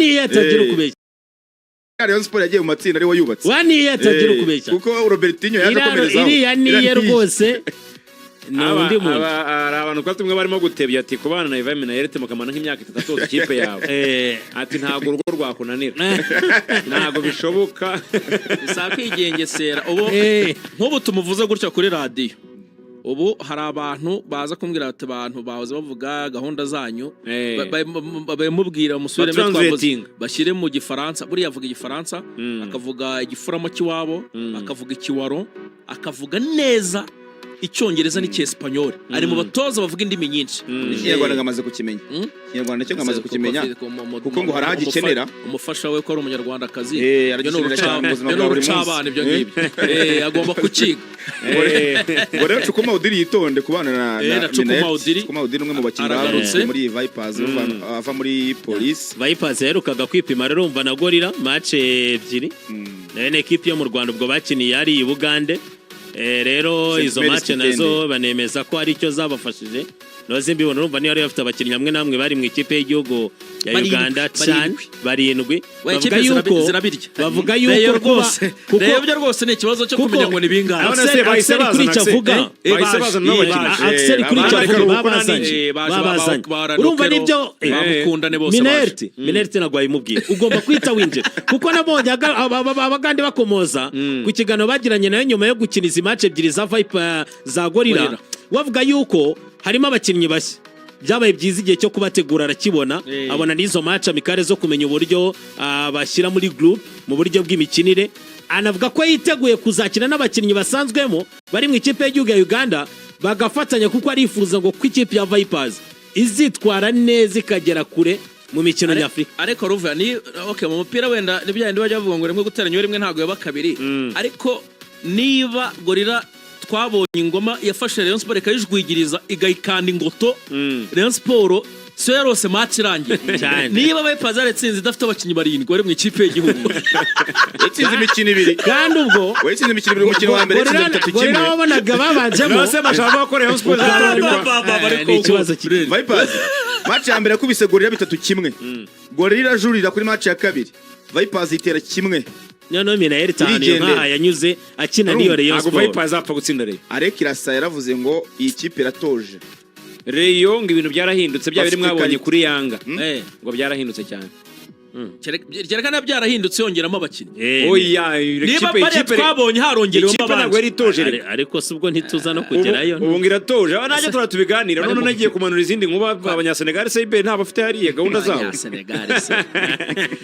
Waniye atagira ukubeshya. Rayon Sport yagiye mu matsinda ariwe yubatse. Waniye atagira ukubeshya. Kuko Robertinho yaje akomerezaho. Iriya niye Iriya niye. Rwose ni undi muntu. Hari abantu twari tumwe barimo gutebya ati kubana na Ivan Minnaert mukamara nk'imyaka 3 atoza ikipe yawe, ati ntabwo urugo rwakunanira, ntabwo bishoboka. Bisaba kwigengesera ubu. Nk'ubu tumuvuze gutya kuri radiyo, ubu hari abantu baza kumbwira bati abantu bahoze bavuga gahunda zanyu, bamubwira musubiremo twavuze, Batranslating. bashyire mu Gifaransa. Buriya avuga Igifaransa, akavuga Igifuramo cy'iwabo, akavuga Ikiwaro, akavuga neza Icyongereza n'Icyesipanyoli. Ari mu batoza bavuga indimi nyinshi. Ikinyarwanda ngo amaze kukimenya. Ikinyarwanda cyo ngo amaze kukimenya, kuko ngo hari aho agikenera. Umufasha we ko ari Umunyarwandakazi, Eh, ibyo ni aragikenera cyane mu buzima ibyo ni bwa buri munsi. urucabana ibyo ngibyo. Agomba kukiga. Ngo rero Chukwuma Odiri yitonde kubana na Na Chukwuma Minnaert. Odiri. Chukwuma Odiri, umwe mu bakinnyi Aragarutse. bavuye muri iyi Vipers, ava muri Police. Vipers yaherukaga kwipima rero, urumva na Gorilla match ebyiri, nayo ni ekipi yo mu Rwanda, ubwo bakiniye ari i Bugande. Rero St. izo Mary's match Kitende. nazo banemeza ko ari icyo zabafashije. Noze mbibona, urumva niyo yari bafite abakinnyi hamwe namwe bari mu ikipe y'igihugu ya Barindwi, Uganda cyane, barindwi. barindwi. We, Bavuga ikipe yuko zirabirya. Bavuga Rayon yuko kuba rwose, Rayon byo rwose ni ikibazo cyo kumenya ngo ni bingahe. None Axel- se bahise Axel kuri bazana icyo Axel? avuga. Bahise Baje. bazana n'abakinnyi. Baje. Axel kuri icyo Baje. avuga, Kuko babazanye. Baje, Babazanye. ba Urumva Nokero, nibyo bamukundane bose. Minnaert, Minnaert ntabwo wayimubwira, ugomba kwita winjira, kuko nabonye Abagande bakomoza ku kiganiro bagiranye nayo nyuma yo gukina izi match ebyiri za Viper, za Gorilla, Gorilla. bavuga yuko harimo abakinnyi bashya, byabaye byiza igihe cyo kubategura arakibona, abona n'izo match amicales zo kumenya uburyo bashyira muri group mu buryo bw'imikinire. Anavuga ko yiteguye kuzakina n'abakinnyi basanzwemo bari mu ikipe y'igihugu ya Uganda bagafatanya, kuko arifuza ngo ko ikipe ya Vipers izitwara neza ikagera kure mu mikino nyafurika. Ariko ruvuga ni okay, mu mupira wenda ni bya bindi bajya bavuga ngo rimwe guteranya rimwe ntabwo yaba kabiri, ariko niba Gorilla twabonye ingoma yafashe Rayon Sport ikayijwigiriza, igayikanda ingoto, Rayon Sport siyo yarose match irangiye. Cyane. Niba Vipers yaratsinze idafite abakinnyi barindwi bari mu ikipe y'igihugu, Yatsinze imikino ibiri. Kandi ubwo We, yatsinze imikino ibiri. Umukino wa mbere yatsinze 3-1. Gorilla wabonaga babanjemo. None se bashaka ko Rayon Sports izatwarwa? Ni ikibazo kinini. Vipers match ya mbere yakubise Gorilla 3-1. Gorilla irajurira kuri match ya kabiri, Vipers itera kimwe. Noneho Minnaert ahantu iyo Irigendera. nkaha yanyuze akina n'iyo Rayon Ntabwo Sport. Vipers azapfa gutsinda Rayon. Arek Irasa yaravuze ngo iyi kipe iratoje. Rayon ngo ibintu byarahindutse, bya biri Bafite mwabonye qualité. kuri Yanga, ngo byarahindutse cyane. Kereka byarahindutse yongeramo abakinnyi. Oya, Niba ikipe bariya ikipe twabonye harongerewemo ikipe ntabwo abandi. yari itoje reka. Ariko si ubwo ntituza no kugerayo? Ubu ngo iratoje. Aba nanjye tura tubiganira. None nagiye kumanura izindi nkuba, Abanyasenegali se ntabwo bafite hariya gahunda zabo. Abanyasenegali se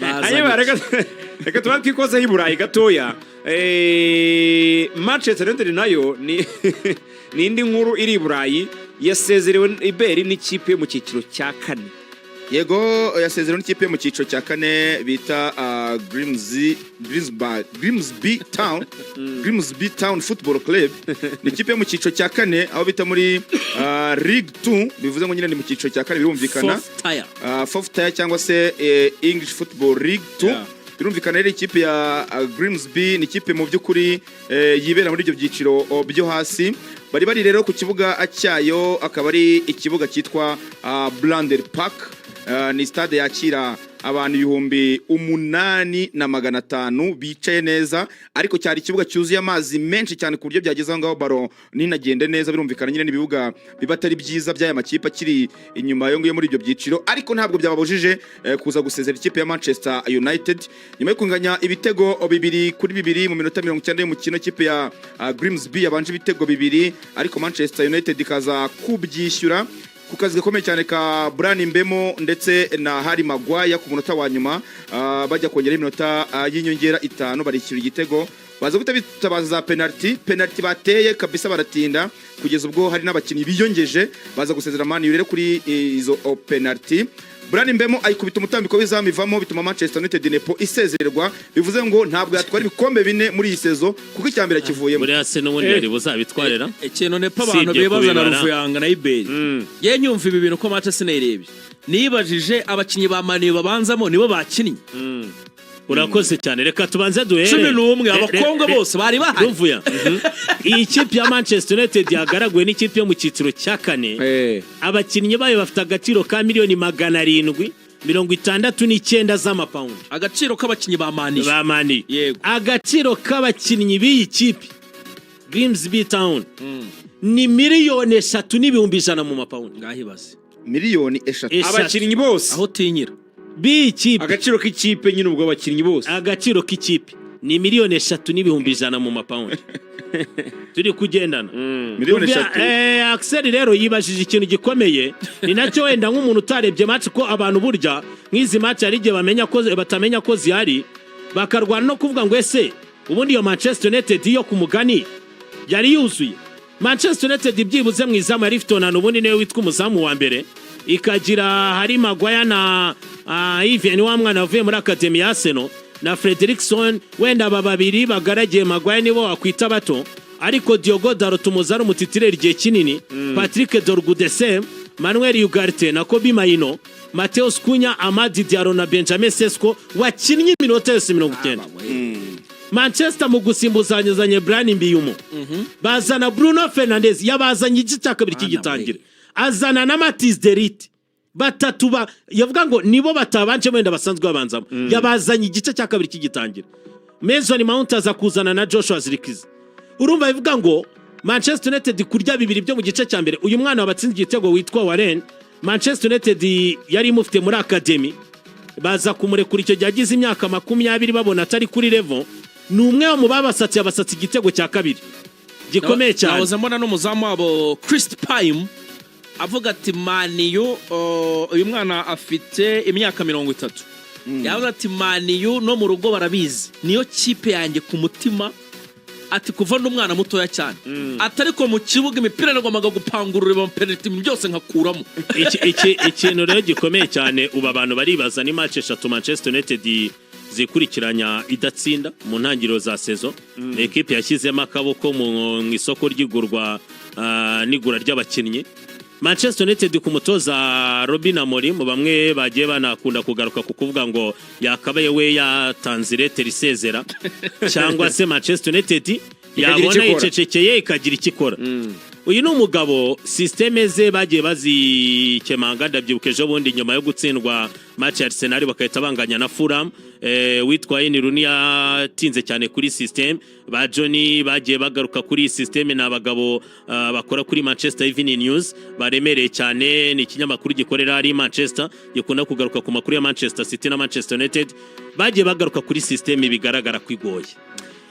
Hanyuma bazanye reka tuba twikozeho i Burayi gatoya. Manchester United nayo ni indi nkuru iri i Burayi, yasezerewe iberi n'ikipe yo mu cyiciro cya kane. Yego, yasezerewe n'ikipe yo mu cyiciro cya kane bita Grimsby Town, Grimsby Town Football Club. Ni ikipe yo mu cyiciro cya kane, aho bita muri League 2, bivuze ngo nyine ni mu cyiciro cya kane, birumvikana. Fourth tier. Fourth tier cyangwa se English Football League 2. Birumvikana rero, ikipe ya Grimsby ni ikipe mu by'ukuri yibera muri ibyo byiciro byo hasi. Bari rero ku kibuga cyayo, akaba ari ikibuga cyitwa Blundell Park. Ni stade yakira abantu 8500 bicaye neza, ariko cyari ikibuga cyuzuye amazi menshi cyane, ku buryo byageze aho ngaho ballon ninagende neza. Birumvikana nyine n'ibibuga biba atari byiza by'aya makipe akiri inyuma yo ngiyo muri ibyo byiciro, ariko ntabwo byababujije kuza gusezera ikipe ya Manchester United nyuma yo kunganya ibitego 2-2 mu minota 90 y'umukino. Ikipe ya Grimsby yabanje ibitego bibiri, ariko Manchester United ikaza kubyishyura ku kazi gakomeye cyane ka Bryan Mbeumo ndetse na Harry Maguire ku munota wa nyuma. Bajya kongera iminota y'inyongera 5, barishyura igitego, baza guhita bitabaza za penalty. Penalty bateye kabisa baratinda, kugeza ubwo hari n'abakinnyi biyongeje, baza gusezera Man U rero kuri izo penalty. Bryan Mbeumo ayikubita umutambiko w'izamu ivamo, bituma Manchester United nepo isezererwa, bivuze ngo ntabwo yatwara ibikombe bine muri iyi saison, kuko icya mbere kivuyemo. Buriya se n'ubundi yari buzabitwarira? Ikintu nepo Si abantu ibyo bibaza na kubibara. Ruvuyanga na Iberi, ye nyumva ibi bintu ko match sinayirebye, nibajije abakinnyi ba Man U babanzamo nibo bakinnye. Urakoze cyane, reka tubanze duhere 11 Abakongo bose bari bahari. Ruvuya, iyi kipe ya Manchester United yagaraguwe n'ikipe yo mu cyiciro cya kane, abakinnyi bayo bafite agaciro ka miliyoni 700. 69 z'amapawundi. Agaciro k'abakinnyi ba Man U. Ba Man U. Yego. Agaciro k'abakinnyi b'iyi kipe Grimsby Town ni 3,100,000 mu mapawundi. Ngaho ibaze. 3 miliyoni. 3. Abakinnyi bose. Aho utinyira. B'iyi kipe. Agaciro k'ikipe nyine, ubwo abakinnyi bose. Agaciro k'ikipe ni 3,100,000 mu mapawundi. Turi kugendana? Miliyoni 3. Axel rero yibajije ikintu gikomeye, ni nacyo wenda nk'umuntu utarebye match, ko abantu burya nk'izi match hari igihe bamenya ko batamenya ko zihari, bakarwana no kuvuga ngo ese ubundi iyo Manchester United yo ku mugani yari yuzuye? Manchester United byibuze mu izamu yari ifite Onana, ubundi niwe witwa umuzamu wa mbere, ikagira hari Maguire na Ivan, wa mwana wavuye muri academy ya Arsenal, na Fredrickson. Wenda aba babiri bagaragiye Maguire nibo wakwita bato, ariko Diogo Dalot umuzi ari umu titulaire igihe kinini, Patrick Dorgu de Sem, Manuel Ugarte na Kobbie Mainoo, Matheus Cunha, Amad Diallo na Benjamin Sesko wakinnye iminota yose 90. Manchester mu gusimbuzanyazanye Bryan Mbeumo, bazana Bruno Fernandes, yabazanye igice cya kabiri kigitangira, azana na Matthijs de Ligt, batatu ba yavuga ngo nibo batabanje wenda basanzwe babanzamo, yabazanye igice cya kabiri kigitangira. Mason Mount aza kuzana na Joshua Zirkzee. Urumva bivuga ngo Manchester United kurya bibiri byo mu gice cya mbere. Uyu mwana wabatsinze igitego witwa Warren, Manchester United yari imufite muri academy, baza kumurekura icyo gihe agize imyaka 20, babona atari kuri level. Ni umwe mu babasatse, yabasatse igitego cya kabiri gikomeye cyane. Nahoze mbona n'umuzamu wabo Chris Pime avuga ati Man U, uyu mwana afite imyaka 30, yavuze ati Man U no mu rugo barabizi, niyo kipe yanjye ku mutima, ati kuva n'umwana mutoya cyane, ati ariko mu kibuga imipira nagombaga gupangurura penaliti byose nkakuramo. Ikintu rero gikomeye cyane ubu abantu baribaza ni match eshatu Manchester United zikurikiranya idatsinda mu ntangiriro za saison. Ni ekipe yashyizemo akaboko mu isoko ry'igurwa n'igura ry'abakinnyi. Manchester United ku mutoza Ruben Amorim, bamwe bagiye banakunda kugaruka ku kuvuga ngo yakabaye we yatanze lettre isezera, cyangwa se Manchester United ikagira yabona icyo ikora. yicecekeye ikagira icyo ikora. Uyu ni umugabo système ze bagiye bazikemanga. Ndabyibuka ejo bundi nyuma yo gutsindwa match ya Arsenal bagahita banganya na Fulham, witwaye ni Rooney yatinze cyane kuri système. Ba Johnny bagiye bagaruka kuri iyi système, ni abagabo bakora kuri Manchester Evening News baremereye cyane, ni ikinyamakuru gikorera ari Manchester, gikunda kugaruka ku makuru ya Manchester City na Manchester United. Bagiye bagaruka kuri système, bigaragara ko igoye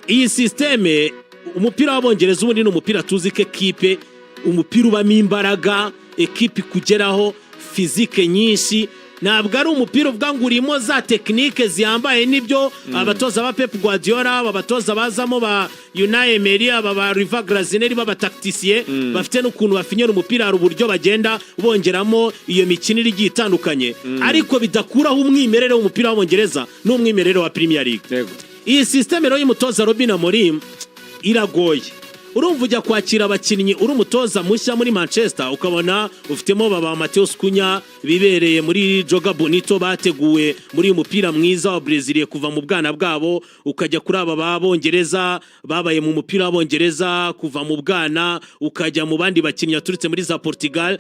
iyi système. Umupira w'Abongereza ubundi ni umupira tuzi ko ekipe, umupira ubamo imbaraga, ekipe ikugeraho physique nyinshi. Ntabwo ari umupira uvuga ngo urimo za technique zihambaye. Nibyo abatoza ba Pep Guardiola, aba batoza bazamo ba Unai Emery, aba ba Oliver Glasner b'aba tacticien, bafite n'ukuntu bafinyera umupira, hari uburyo bagenda bongeramo iyo mikinire igiye itandukanye, ariko bidakuraho umwimerere w'umupira w'Abongereza n'umwimerere wa Premier League. Iyi système rero y'umutoza Ruben Amorim iragoye. Urumva ujya kwakira abakinnyi uri umutoza mushya muri Manchester, ukabona ufitemo baba Matheus Cunha bibereye muri Joga Bonito, bateguwe muri uyu mupira mwiza wa Brazil kuva mu bwana bwabo, ukajya kuri aba b'Abongereza babaye mu mupira w'Abongereza kuva mu bwana, ukajya mu bandi bakinnyi baturutse muri za Portugal,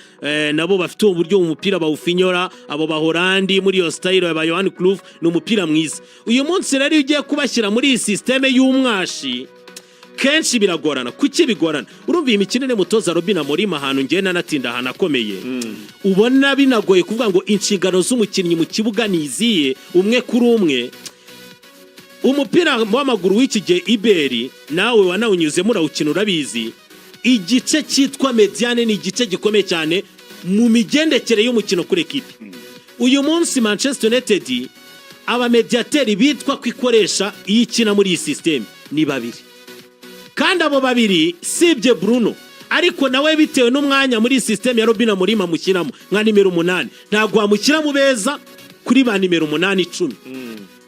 nabo bafite uburyo umupira bawufinyora, abo Bahorandi muri iyo style ya ba Johan Cruyff, ni umupira mwiza. Uyu munsi rero iyo ugiye kubashyira muri iyi système y'umwashi, kenshi biragorana. Kuki bigorana? Urumva iyi mikinire mutoza Ruben Amorim, ahantu ngenda natinda, ahantu akomeye, ubona binagoye kuvuga ngo inshingano z'umukinnyi mu kibuga ni iziye umwe kuri umwe. Umupira w'amaguru w'iki gihe, iberi nawe wanawunyuzemo urawukina, urabizi, igice cyitwa médiane ni igice gikomeye cyane mu migendekere y'umukino kuri ekipi. Uyu munsi Manchester United aba médiateur bitwa ko ikoresha iyo ikina muri iyi système ni babiri, kandi abo babiri sibye Bruno, ariko nawe bitewe n'umwanya muri système ya Ruben Amorim amushyiramo nka nimero 8, ntabwo wamushyira mu beza kuri ba nimero 8 10.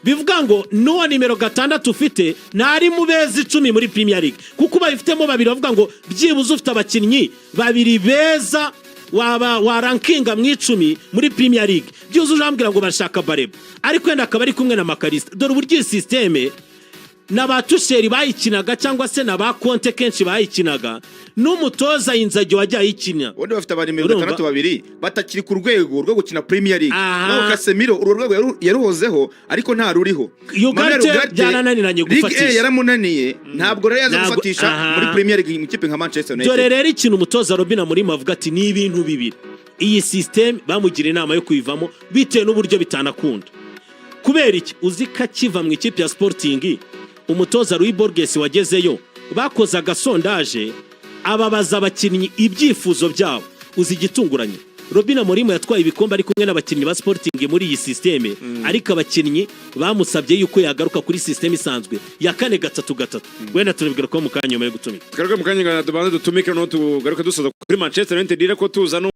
Bivuga ngo n'uwo nimero 6 ufite ntari mu beza 10 muri Premier League, kuko ubayifitemo babiri. Bavuga ngo byibuze ufite abakinnyi babiri beza waba warankinga mu 10 muri Premier League. Byuzuye urambwira ngo bashaka Baleba, ariko wenda akaba ari kumwe na Mac Allister. Dore uburyo iyi système Na ba Tuchel bayikinaga cyangwa se na ba Conte kenshi bayikinaga, n'umutoza Inzaghi wajya ayikina. Ubundi bafite abantu nimero Urumva? 6 babiri batakiri ku rwego rwo gukina Premier League. Naho Casemiro urwo rwego yaruhozeho, ariko ntaruriho. Ugarte Manuel Ugarte, byarananiranye Ligue gufatisha. A yaramunaniye, ntabwo rero yaza gufatisha muri Premier League mu ikipe nka Manchester United. Dore rero ikintu umutoza Ruben Amorim avuga ati ni ibintu bibiri: iyi system bamugira inama yo kuyivamo bitewe n'uburyo bitanakunda. Kubera iki? Uzi ko akiva mu ikipe ya Sporting, umutoza Luis Borges wagezeyo, bakoze agasondaje, ababaza abakinnyi ibyifuzo byabo. Uzi igitunguranye? Ruben Amorim yatwaye ibikombe ari kumwe n'abakinnyi ba Sporting muri iyi système, ariko abakinnyi bamusabye yuko yagaruka kuri système isanzwe ya 4-3-3. Wenda turabwira ko mu kanya nyuma yo gutumika. Tugaruke mu kanya, tubanze dutumike, noneho tugaruke dusoza kuri Manchester United, ko tuza no